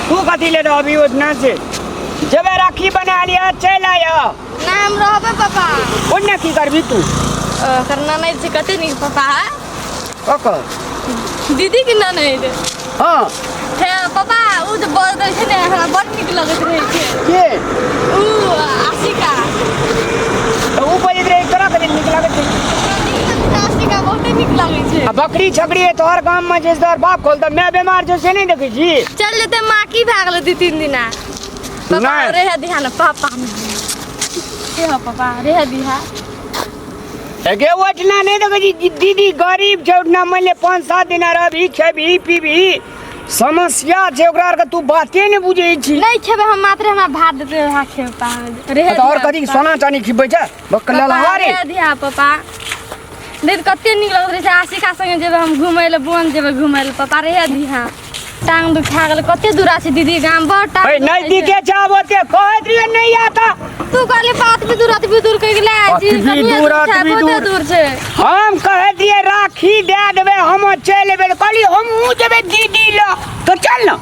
तू कथी ले रहबी ओहिठिना से जेबे राखी बना लिया चलि आय। ना, हम रहबे पापा। ओन्ने की करबी तू? ओकर ननैद छै, कते नीक पापा। ओकर दीदी के ननैद। हाँ। हे पापा, उ जे बजै छै ने, हमरा बड़ नीक लगैत रहै छै। के? उ आशिका। तऽ उ बजैत रहै, तोरा कते नीक लगैत रहै? आशिका बहुते नीक लगै छै। आ बकरी छकरी है तोहर गाम में जे तोहर बाप खोल तऽ माय बीमार छौ से नहि देखै छी? चल जेतै माँ, की भए गेलै 2-3 दिना पापा? नहि। रहे दिहा ने पापा, के हो पापा, रहे दिहा। गे ओहिठिना नहि देखै छी दीदी गरीब छै, ओहिठिना मानि ले 5-7 दिना रहबही, खेबही पीबही, समस्या छै ओकरा आरके, तू बाते नहि बुझै छी। नहीं खेबै हम, मात्र हमरा भात देतै वएह खेबै पापा, रहे तऽ आओर दिहा कथी पापा। सोना चानी खिबै छै बकला पापा, लहा रे। रहे दिहा पापा, नहीं तऽ कते नीक लगैत रहै छै। आशिका संगे जेबै हम घुमै लए, बन जेबै घुमै लए। पापा रहे दिहा, टांग दुखा गेलै, कते दूरा छै दीदी गाम, बड़ टांग ए दुखाइ छै। नजदीके छै, आब ओते कहैत रहियै नहि आता। तू कहली बात भी दूर, अतबी दूर कहि गेलै जी। अतबी कनिये दूर, दूर छै, अतबी बहुते दूर। दूर छै। हम कहैत रहियै राखी दए देबै, हम चलि एबै, तऽ कहली हमहूँ जेबै दीदी लग, तऽ चल ने।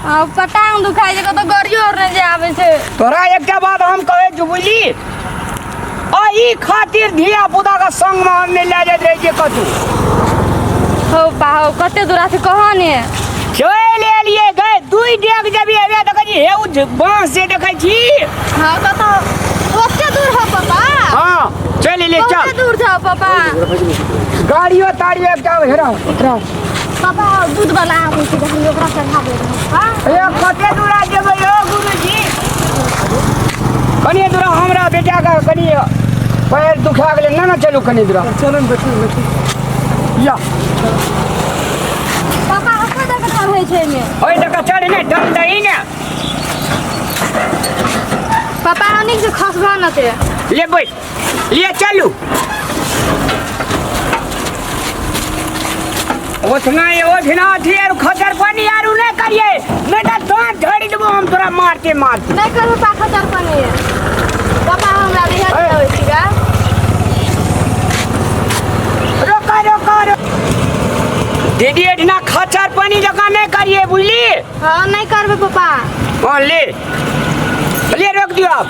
आ पटांग दुखाइ छै, कतौ गाड़ियो आर नहि जे आबै छै। तोरा एकटा बात हम कहै छी बुझली, एहि खातिर धिया पुता के संग में हम नहि लए जाइत रहै छियै कतहु। हौ पा हौ, कते दूरा छै कह ने। चलि एलियै गए, दुई डेग जबी एबे तऽ कहै छी हे उ बाँस जे देखै छी। हाँ, कतौ ओते दूर हो पापा? हाँ, चलि एलियै। बहुते चल। दूर छ पापा। गाड़ियो ताड़ियो एकटा हेरा हेरा। पापा, दूध वाला आबै छै, हम ओकरा चढ़ा दे पापा। हे कते दूरा जेबै यौ गुरुजी? कनिए दूरा, हमरा बेटाके कनि पैर दुखा गेलै। ना ना, चलू कनि दूरा। चलो ने, बैठू बैठू। या। पापा, ओकर दऽ के चढ़ै छै एहिमे? ओहि दऽ कऽ चढ़ ने, दम दही ने। पापा, अनिक से खसबा न ते। ले बैठ, लिए चलू। ओतना ओठना अथी आर खचर पानी आर नहि करिए, नहि तऽ दाँत झड़ि देबो हम तोरा मारते मारते। नहि करू पा खचर पानी। पापा, हमरा रिहा ए। दियाबै छी गा। रोका रोका रो दीदी, एठना खचर पानी जकाँ नहि करिए, बुझली? हाँ, नहीं करबे पापा। हाँ, ले ले, रोक दियो आप।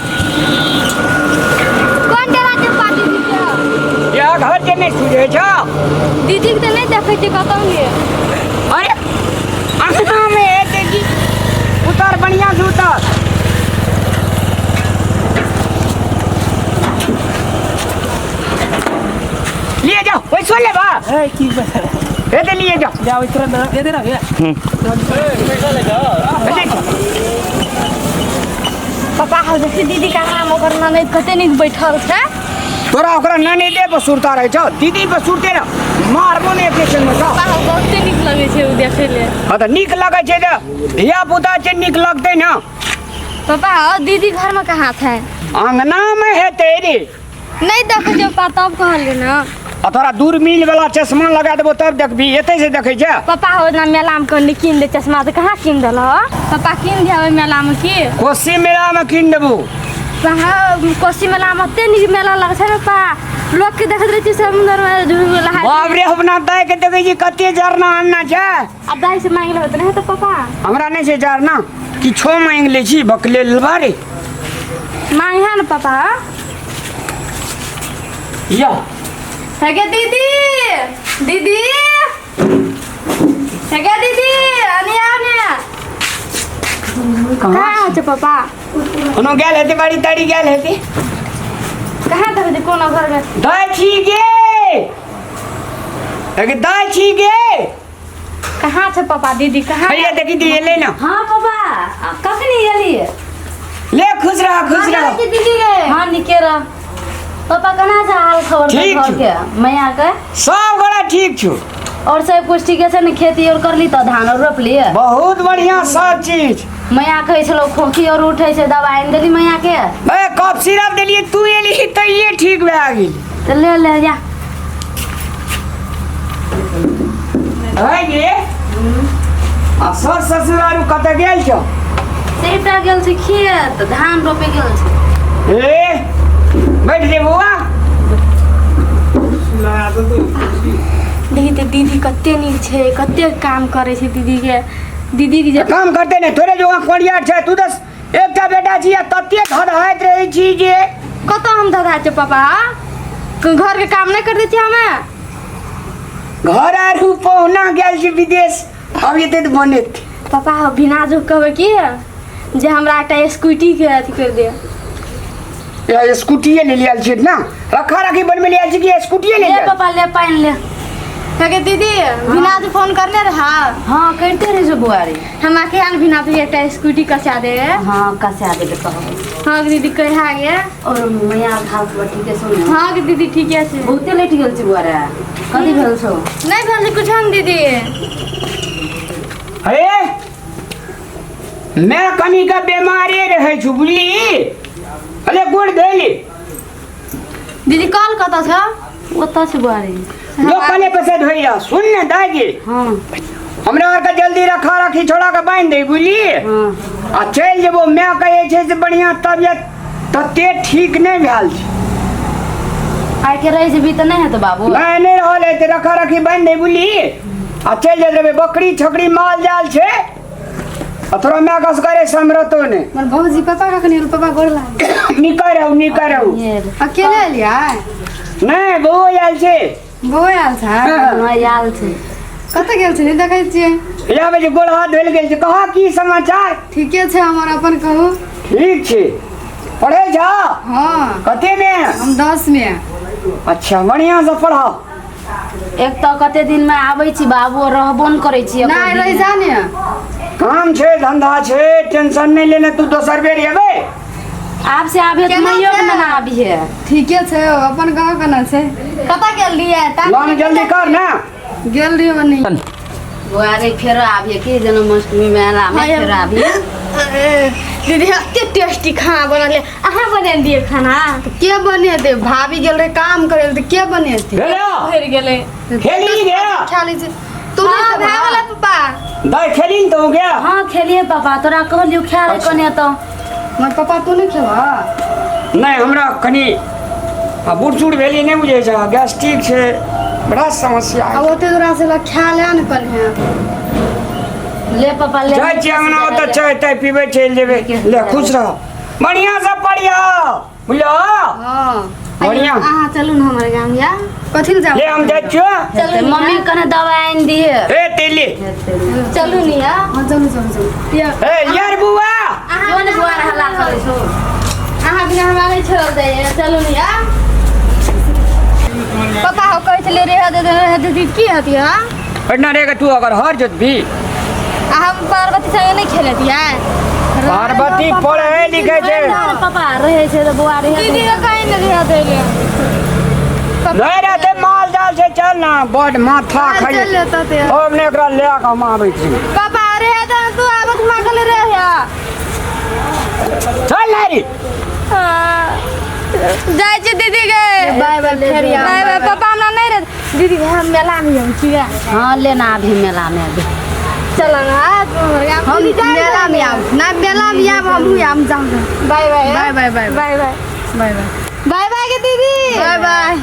कोन डेरा के पा दीदी के? यह घर के नहीं सुझे छो? दीदी के तऽ नहीं देखै छियै कतौ ने। अरे, अंगना में है देखी, उतर, बढ़िया से उतर। लिए जाओ, पैसो ले बा। ए की बता। ए दे, लिए जाओ। जाओ, इतना ना दे दे ना भैया। ए दे। पापा हौ, देखी दीदी के आराम, ओकर ननैद कते नीक बैठल छै। तोरा ओकरा ननैदे पर सुरता रहै छौ, दीदी पर सुरते ना मारबो ने एक में छौ। पापा हौ, बहुते नीक लगै छै उ देखै ले। हाँ, तऽ नीक लगै छै तऽ धिया पुता छै, नीक लगतै ना। पापा हौ, दीदी घर में कहाँ छै? अंगना में हेतै रे। नहीं देखै छियै पापा, तब कहलियै ना। आ तोरा दूरबीन वाला चश्मा लगा देबो तब देखबी, एतै से देखै छै? पापा हो, ना मेला में कहली कीन दे चश्मा, तऽ कहाँ कीन देल हो पापा? कीन दिया ओहि मेला में की? कोसी मेला में कीन देबो। कहाँ कोसी मेला में? ओते नीक मेला लगै छै ने पा, लोग के देखैत रहै छै समुद्र में डूबि नहाइत। बाप रे, अपना दाय के देखै छी कते जरना अन्ना छै। आ दाइ से मांगि लेबै तऽ नहि हेतै पापा? हमरा नहि छै जरना, किछो मांगि लै छी बकले लेबा रे। मांगिहा ने पापा। या। हे गे दीदी, दीदी, हे गे दीदी, अनिया ने कहाँ छै पापा? कोनो गेल हेतै, बाड़ी ताड़ी गेल हेतै। कहाँ देखै छै कोनो घर में? दाय छी गे, एगे दाय छी गे। कहाँ छै पापा, दीदी कहाँ? हैया देखी दी, एलै ना। हाँ पापा, आ कखनी एलियै? ले, खुश रह, खुश रह। दीदी गे। हाँ, निके रह पापा। केना छै हाल खबर ठीक घर छौ। के, मैया के? सब गोरा ठीक छौ। और सब कुछ ठीके छै ने? खेती और करली तऽ धान और रोपली? बहुत बढ़िया सब चीज। मैया कहै छलौ खोखी और उठै छै, दवाइ आनि देली मैया के? ए कफ सिरप देलियै, तू एली तऽ ये ठीक भए गेल। तऽ ले ले जा। है गे, आ सस ससुर आरू कतऽ गेल छौ? सेटा गेल छै खेत, धान रोपे गेल छै। ए बैठ जे बौआ। देखी तऽ दीदी कते नीक छै, कते काम करै छै दीदी के। दीदी की जे काम करते ने थोड़े जो कोरिया छै तू दस एकटा बेटा छी आ तते धधाइत रहै छी जे कतऽ हम धधा छै पापा घर के काम नहीं कर दै छी हमे घर आरू पहुना गेल छी विदेश अब एते तऽ बनेत पापा बिना जो कहबै की जे हमरा एकटा स्कूटी के अथी कर दे या स्कूटीए ले लियल छी ना रखा राखी बनमे लियल छी कि स्कूटीए ले ले लियल पापा ले पानि ले कहे दीदी बिना जो फोन करने रहा हाँ करिते रहे छौ बुआरी हमरा के आन बिना तो एकटा स्कूटी कसा दे हाँ कसा देबै कहबै हाँ दीदी कहा गे और मैया हाथ पर ठीके सुन हाँ गे दीदी ठीके छै बहुते लेट गेल छै बुआरा कथी भेल छौ नहीं भेल कुछ हम दीदी हे मैं कनी के बीमारे रहै छु बुझली अरे गोड़ धैली दीदी कॉल कतऽ छ ओतऽ छै बुआरी जो कने पैसे धोइया सुन ने दाई हाँ हमरा आरके जल्दी रखा रखी छोड़ा के बांधि दे बुझली हाँ आ चलि जेबो माय कहै छै से बढ़िआँ तबियत तते ठीक नहि भेल छै आइ के रहि जेबही तऽ नहि हेतौ बाबू नहि नहि रहल है तऽ रखा रखी बांधि दे बुझली आ चलि जाइत रहबै बकरी छकरी माल जाल छै आ तोरा माय कस करे समरतो ने हमर भौजी पापा कखनी एल पापा गोर लागल निकल रहू निकल रहू अकेले एलियै नहि बौओ आयल छै बौआ आयल छै हाँ। हाँ आयल छै कतऽ गेल छलियै देखै छियै इएह बजे गोड़ हाथ धोल गेल छै कहाँ की समाचार ठीके छै हमर अपन कहू ठीक छै पढ़ै छह हँ कते मे हम 10 मे अच्छा बढ़िआँ से पढ़ाओ एक तऽ कते दिन मे आबै छी बाबू रहबो नहि करै छी एको नहि दिन। रहि जा ने काम छै धंधा छै टेंशन नहि लेने तू दोसर बेर एबै आब से आबिहे तऽ केना मैयो के छै? नेने आबिहे ठीके छै अपन गाँव केना छै कतऽ गेल रहियै लोन जल्दी कर ने गेल रहियै ओनी बौआ रे फेरो आबिहे की जन्माष्टमी मेला मे फेरो आबिहे दीदी एते टेस्टी खाना बनल अहाँ बना दिए खाना के बनेतै भाभी गेल रहे काम करे लए तऽ के बनेतै भेलो भरि गेलै खेली गे खा लै छै तू हाँ नहि भए खेबह? गेलै पापा दाइ खेली ने तू गे हाँ खेलिए पापा तोरा कहलियौ खा ले कने तऽ हमर पापा तू नहि खेबह नहि हमरा कनि आ बूढ़ सूढ़ भेली नहि बुझै छै गैस्ट्रिक छै बड़ा समस्या आ है ओते दूरा से लग खा ले ने कन्हे ले पापा ले जाइ छियै अंगना ओतऽ चाय ताय पीबै चलि जेबै ले खुश रह बढ़िआँ से पढ़ियौ बुझलो हाँ बढ़िआँ अहाँ चलू ने हमर गाम या कथी लए जाब ले हम जाइ छियौ चलू मम्मी कने दवाइ आनि दिहे ए तेली चलू ने या हाँ चलू चलू चलू या ए यार बुआ अहाँ जो ने बुआ हल्ला करै छौ अहाँ बिना हमरा नहि छोड़ल जाइए चलू ने या पापा हो कहै छलै रह दे रह दे दीदी की हती हाँ एतना रे तू अगर हर जोत भी आ हम पार्वती संगे नहि खेलतियै पार्वती पढ़े लिखे छै पापा रहै छै तऽ बौआ रहै दीदी के कहीं नहि रह दैले नहीं रहते माल जाल छै चल ना बड माथा खाइ चल लेता ते हम ने एकरा ले के हम आबै छी पापा रे तऽ तू आबत मांगल रह या चल नारी जाइ छी दीदी के बाय बाय फेर आब। बाय बाय पापा हमरा नहि रह दीदी के हम मेला में हम छियै हाँ लेना अभी मेला में अभी चल ना तू हमर गाम हम दीदी जाइ मेला में आब ना मेला में आब हमहूँ आब जाऊँ bye bye bye bye bye bye bye bye bye bye bye के दीदी बाय बाय।